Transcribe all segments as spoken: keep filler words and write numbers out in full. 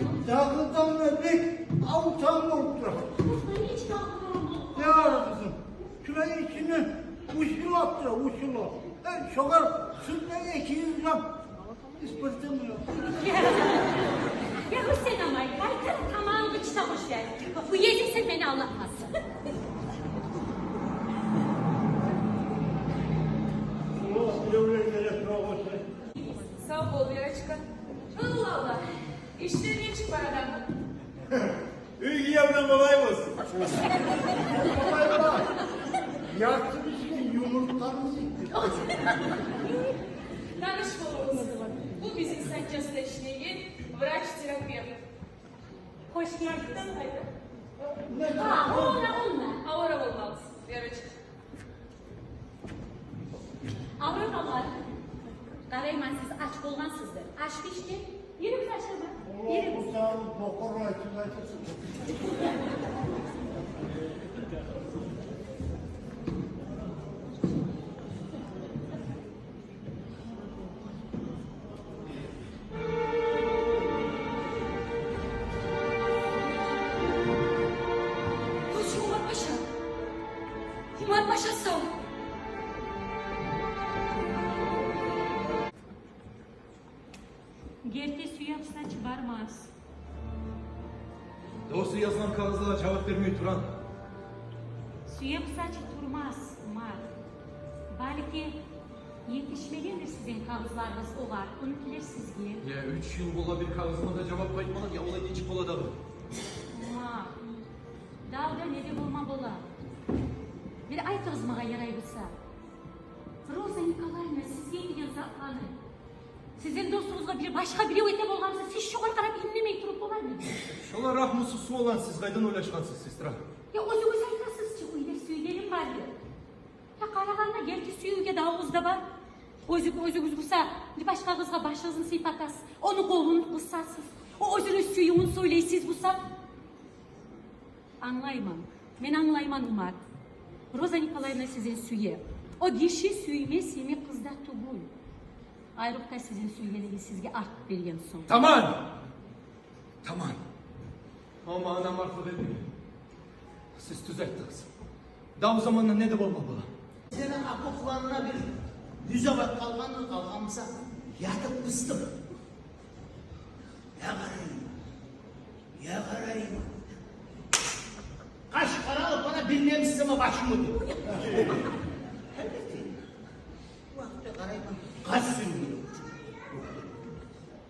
Дагъы да не бек авуртагъан болуп тура. Нечик авуртагъан болуп тура? Я къызым, шулай ичине учулуп тура, учулуп. Э, шогъар сютде эки юз грамм испортим ёкъ. Я, Гьюсейин амай, айтар тамагъынг къычыта къош яй. Бу език сен мени алдатмасын. О, биревлер геле тура болса. Сав бол, Верочка. Алла, Алла. Ишлер нечик бар, адам? Уьйге гелген къолай болсун. Къолай ба? Ярты бишген юмурткъаны йиб. Таныш болугъуз. Бу бизин санчаста ишлейген врач-терапевт. Хош гелдинг. Къайда? Гьа, онда, онда. Авара болмагъыз, Верочка. Аврагъанлар, къарайман, сиз ач болгъансыздыр. Аш бишди. Йюрюгюз ашама. Йюрюгюз. О, бу сагъат бокъур айтып айтасыз. Хош, Умар паша. Умар паша, сав. Герти сюе буса чы, бармас. Досу язгъан кагъызлагъа жавап бермей туран. Сюе буса чы, турмас, Умар. Балики, етишмегендир сизин кагъызларыгъыз огъар, ону тилер сизге. Я, уьч йыл бола, бир кагъызыма да жавап къайтмагъан, я олай нечик бола дагъы? Умар, давда не де болма бола. Бир айтыгъыз магъа, ярай буса. Роза Николаевна сизге деген затланы сизин досугъузгъа бир башгъа бирев эте болгъан буса, сиз шогъар къарап иннемей туруп болармы? Шолай рагьмусуз суалланы сиз къайдан ойлашгъансыз, сестра? Я, оьзюгюз айтасыз чы, уьйде сюйгеним бар деп. Я, къарагъанда, герти сюювге давугъуз да бар. Оьзю-, оьзюгюз буса бир башгъа къызгъа башыгъызны сыйпатасыз, ону къолун къысасыз, о оьзюню сюювюн сёйлей, сиз буса. Англайман. Мен англайман, Умар. Роза Николаевна сизин сюе. О гиши сюймес йимик къыз да тюгюл. Айрокъда сизин сюйгенигиз сизге арт берген сонг. Таман! Таман! Амма анам артлыкъ этмей. Сиз тюз айтдыгъыз. Дав заманда не де болма бола. Сени окопларына бир юз абат къалгъан, къалгъан буса, ятып къыстым. Я къарайман, я къарайман. Къаш къаралып, ана, бир немис сама башым оьтюп. Вакътиде къарайман, газ сюрюлюп.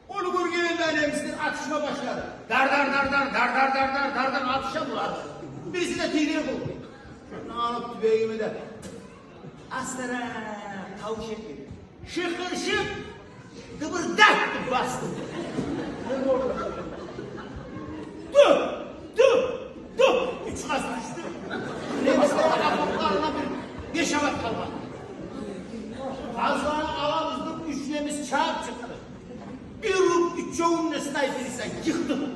Ону гёргенде немислер атышма башлады. Дар, дар, дар, дар, атыша булар. Бириси де тийдирип болмай. Алып тюбегиме де астаракъ тавуш этди. Шыкъыр-шыкъ, дыбырдап деп басды. Ду, ду, ду. Уьч къаз тюшдю. Немислени окопларына бир беш абат къалгъан. Къазланы алабыз деп уьч немис чабып чыкъды. Бир уруп, уьчевюн де снайпер иса йыкъдыкъ.